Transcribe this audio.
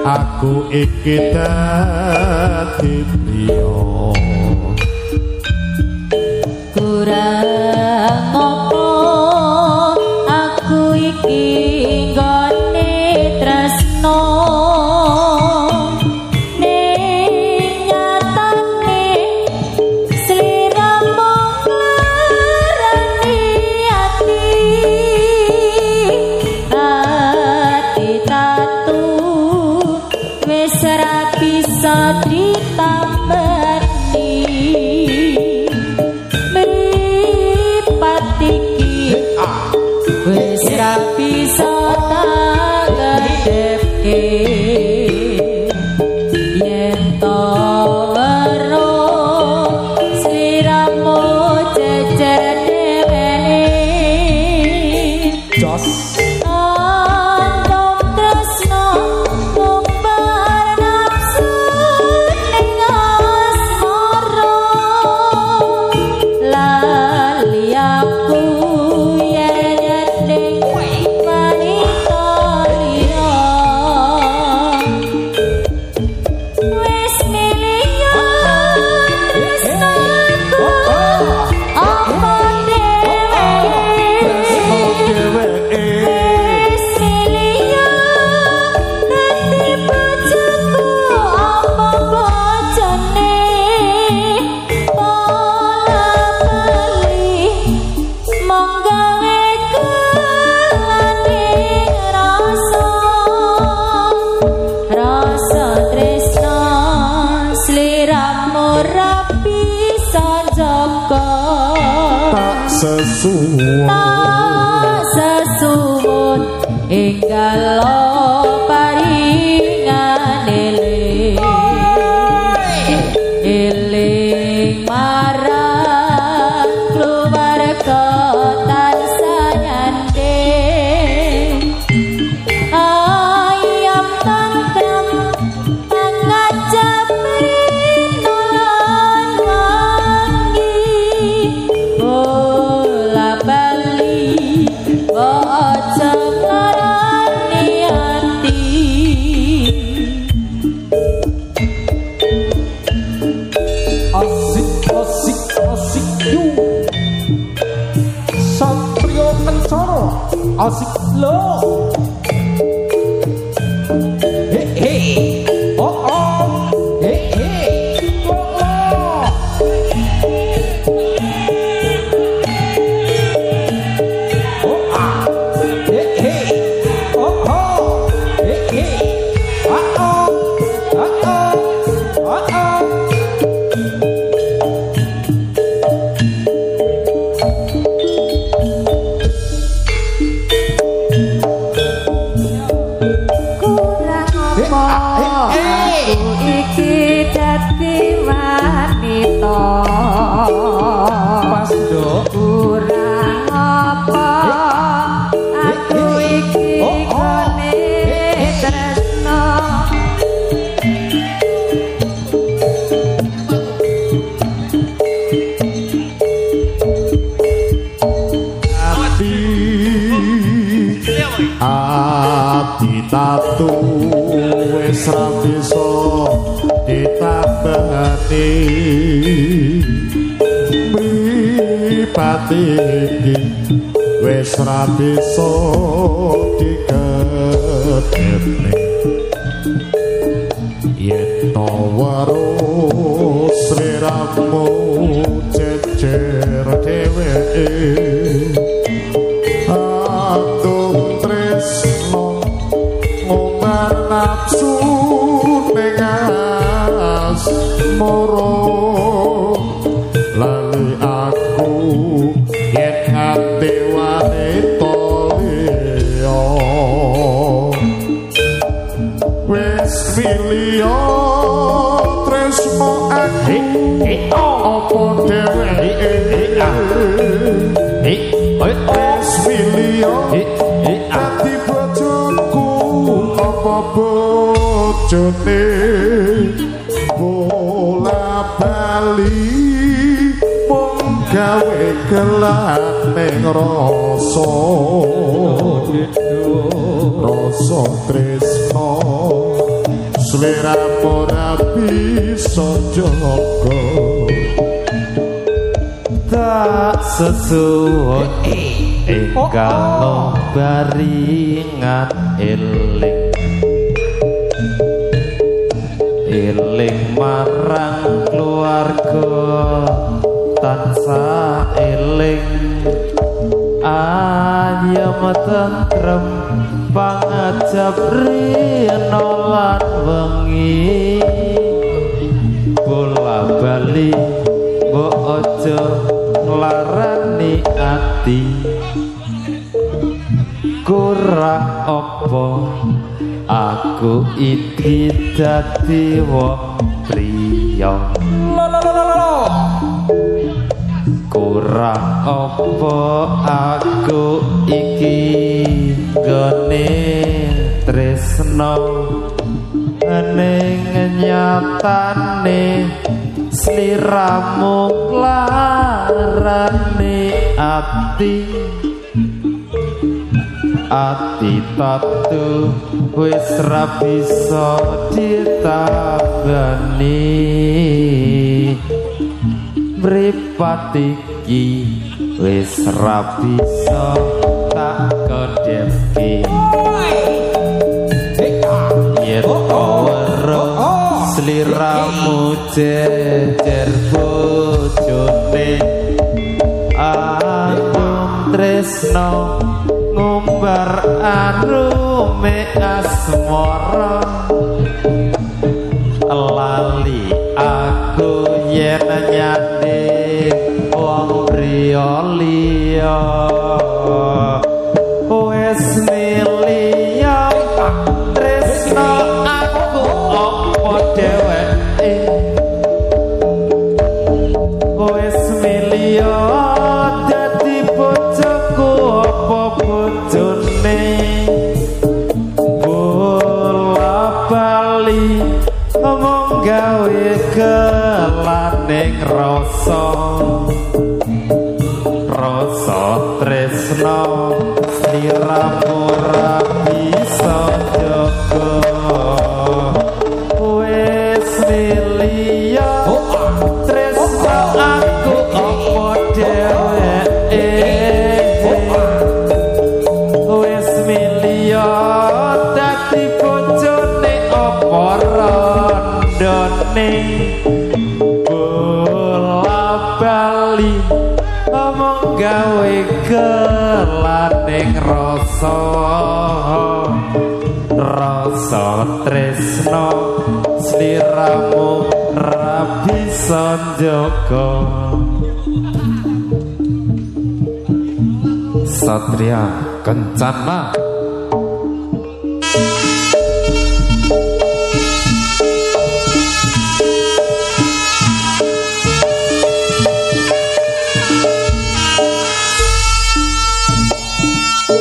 Aku iki dadi priya kurang apa aku iki nggone tresno ning nyatane sliramu nglarani ati ati tatu wis ora bisa ditambani mripat iki wis ora bisa tak gedhepke yen to weruh sliramu jejer dheweke jos. Sesuwun tak sesuwun enggal paringan eling eling marang keluarga tansah nyandhing ayam tentrem pangajap rinolan wangi bali aja nglarani ati. Asik asik asik yu Satrio Kencana asik lo. He he oh oh he he oh oh. Aku iki dadi wanita pas nduk kurang apa aku iki gone tresno ati ati tatu wis ra bisa ditambani mripat iki wis ra bisa dikedhepne yen to weruh sliramu jejer dheweke atung tresno ngumbar nafsu ning asmara lali aku yen ati wanita liya. Wis milio dadi bojoku apa bojone bola bali mung gawe gelaning rasa rasa tresno sliramu ora bisa jaga. Tak sesuwun enggal baringan eling eling marang keluarga tansah eling ayem tentrem pangajap rina lan wengi bola bali mbok aja nglarani ati kurang apa aku iki dadi wong priya kurang apa aku iki gone tresno ning nyatane sliramu nglarani ati ati tatu wis ra bisa ditambani mripat iki wis ra bisa tak kedhepke yen weruh sliramu jejer bojone adum tresno ngumbar arume asmara lali aku yen nyanding wong priya liya wis miliya tresno aku apa dheweke wis miliya dadi bojoku apa bojone bola bali mung gawe gelaning rasa rasa tresno sliramu ora bisa jaga wis miliya tresno aku apa dheweke wis miliya dadi bojone apa rondone bola bali mung gawe gelaning rasa rasa tresno sliramu ra bisa njaga. Satria Kencana.